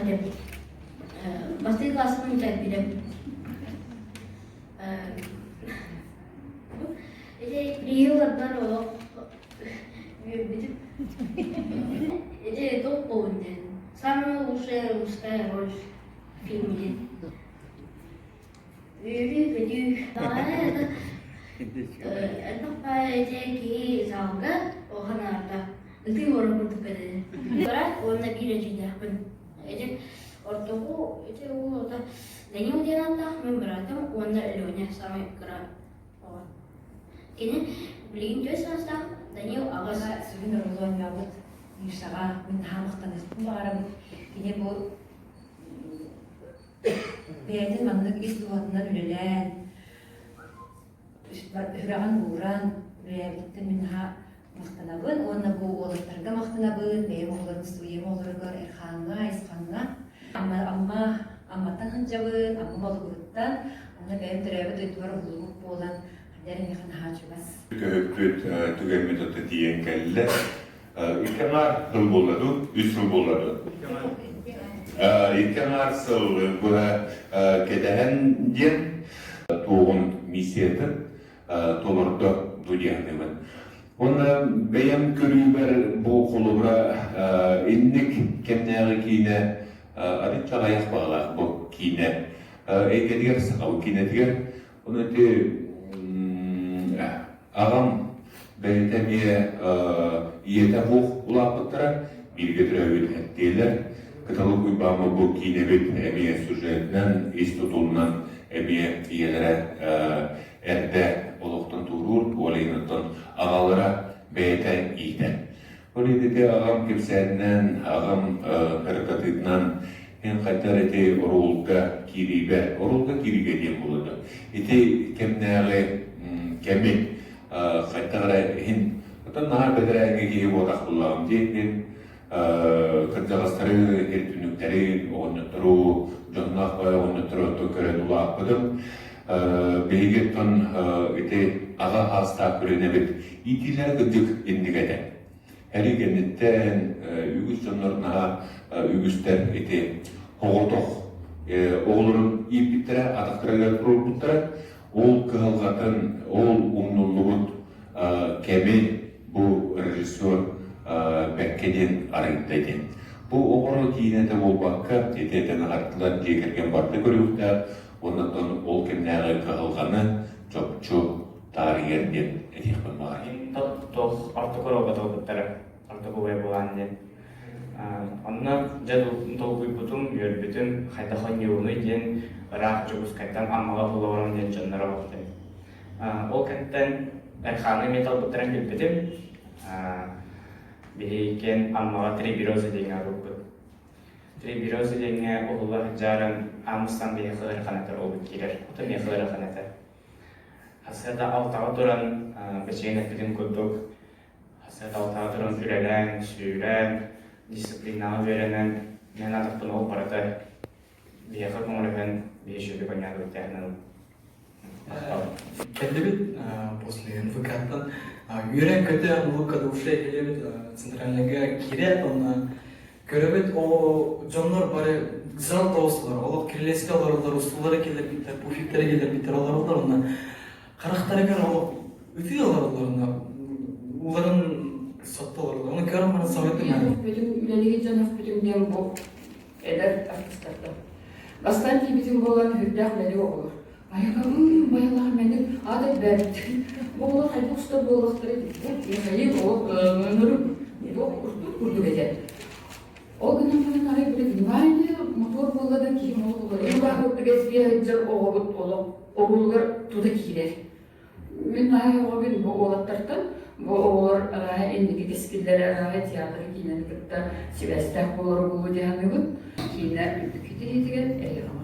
этим. Бастакы класспын бүтэрбитим. Ити биһиги улардар олох үөрбүтүм. Ити туох буолун диэн. Самая лучшая мужская роль в фильме. Үөрүү-көтүү. Баҕара элбэх баайы ити киһи залга оҕо наарда. Ытыы олорор курдук этэ. Быраат уонна биир эдьиийдээхпин. Ити ортоку ити уол ото Данил диэн ааттаах мин быраатым уонна Леня саамай кыра оҕо. Кини билигин түөрт саастаах, Данил аҕыс. Сүрүн оруолу оонньообут Мишаҕа мин наһаа махтаныахпын баҕарабын. Кини бу бэйэтин маннык ис дууһатынан үлэлээн, сүрэҕин ууран үлэлээбититтэн мин наһаа махтанабын уонна бу уолаттарга махтанабын, бэйэм оҕолорум студиям оҕолоругар Эрхааҥҥа, Айысхаҥҥа. Амма, Амма, Амматтан сылдьабын, Амма Болугуруттан. Онно бэйэм төрөөбүт дойдубар уһуллубут буолан, хайдах эрэ миэхэ наһаа чугас. Көһүппүт түгэммит ото тиийэн кэллэ. Икки аҥаар сыл буолла дуу, үс сыл буолла дуу? Икки аҥаар сыл быһа кэтэһэн диэн туоҕун миссиятын толордо дуу дии саныыбын. Уонна бэйэм көрүүбэр бу холобура инник кэмнээҕи киинэ арыт аҕыйах баҕалаах бу киинэ эйгэтигэр сахабыт киинэтигэр Ону ити аҕам бэйэтэ эмиэ ийэтэ суох улааппыттара, бииргэ төрөөбүт эттиэлэр. Кыталык Уйбааммыт бу киинэбит эмиэ сюжетинэн, ис тутулунан эмиэ ийэлэрэ эрдэ олохтон туоруур, ол иһин оттон аҕалара бэйэтэ иитэр. Ол иһин ити аҕам кэпсээнинэн, аҕам ырытатыытынан эн хайдах ити оруолга киириибэ, оруолга киириигэ диэн буолуо Ити кэмнээҕи кэми хайдах эрэ иһин оттон наһаа бэдэрээҥҥи киһи буолбатах буоллаҕым диэн кырдьаҕастары, эрдүнүктэри, оҕонньоттору, дьонноох баай оҕонньоттору оттон көрөн улааппытым. Биһиги оттон ити аҕа аастаах көлүөнэбит иитиилэрэ кырдьык инник этэ. Эрий кэнниттэн үгүс дьоннор наһаа үгүстэр ити оҕотох оҕолорун ииппиттэрэ, атахтарыгар туруорбуттара. Ол кыһалҕатын, ол умнуллубут кэми бу режиссер бэккэ диэн арыйда диэн. Бу оҕоро киинэтэ буолбакка, ити этэн аһардылар дьиэ кэргэн барыта көрүөхтээх, уонна ол кэмнээҕи кыһалҕаны чопчу таарыйар диэн этиэхпин баҕарабын. Туох ортоку оруолга талбыттара, ортоку убай буолаан диэн. Онно дьэ долгуйбутум, үөрбүтүм, хайдах оонньуубунуй диэн ыраах Дьокуускайтан Аммаҕа була олорон диэн дьонноро буолтум. Ол кэнниттэн Эрхааны эмиэ талбыттарын билбитим. Биһиги иккиэн Аммаҕа Три березы диэҥҥэ барбыппыт. Три березы диэҥҥэ уһулла сылдьааран аамыстан биһиэхэ ыарахан этэ уолбут киирэр. Ото миэхэ ыарахан этэ. Хасыата алтаҕа туран бэчээн эппитин курдук хасыата алтаҕа туран үлэлээн, сүүрэн, дисциплинаҕа үөрэнэн мен атахпын ол барыта биһиэхэ көҥүлөһөн биһи үчүгэй коньяк Кэллибит после НВК-тан үөрэн-көтөн улукка душе кэлэбит центральныйга киирээт онно көрөбүт о дьоннор бары зал тоҕустулар олох кирилиэскэ олороллор устуулара киллэрбиттэр пуфиктара киллэрбиттэр олороллор онно харахтарыгар олох ытыы олороллор онно ууларын сотто олороллор ону көрөн баран соһуйдум Бүтүн үлэлиир дьон бүтүн диэн бу эдэр артистартан. Бастаан тиийбитим буолан үрдээх үлэлии оҕолор. Айылабын, байылаах мэник ада бэрт. Бу оҕолор хайдах устар буоллахтара Михаил олох ынырык курдук курдук этэ. Ол гынан баран арай били внимание мотор буолла да киһи олох уларыйар. Түгэспиэ сылдьар оҕобут олох оҕолугар тута киирэр. Мин наһаа оҕобун бу уолаттартан бу оҕолор арааһа инники кэскиллэрэ арааһа театры киинэни кытта сибээстээх буолар буолуо дии саныыбын. Киинэ үрдүк киһитигэр эһиэхэ.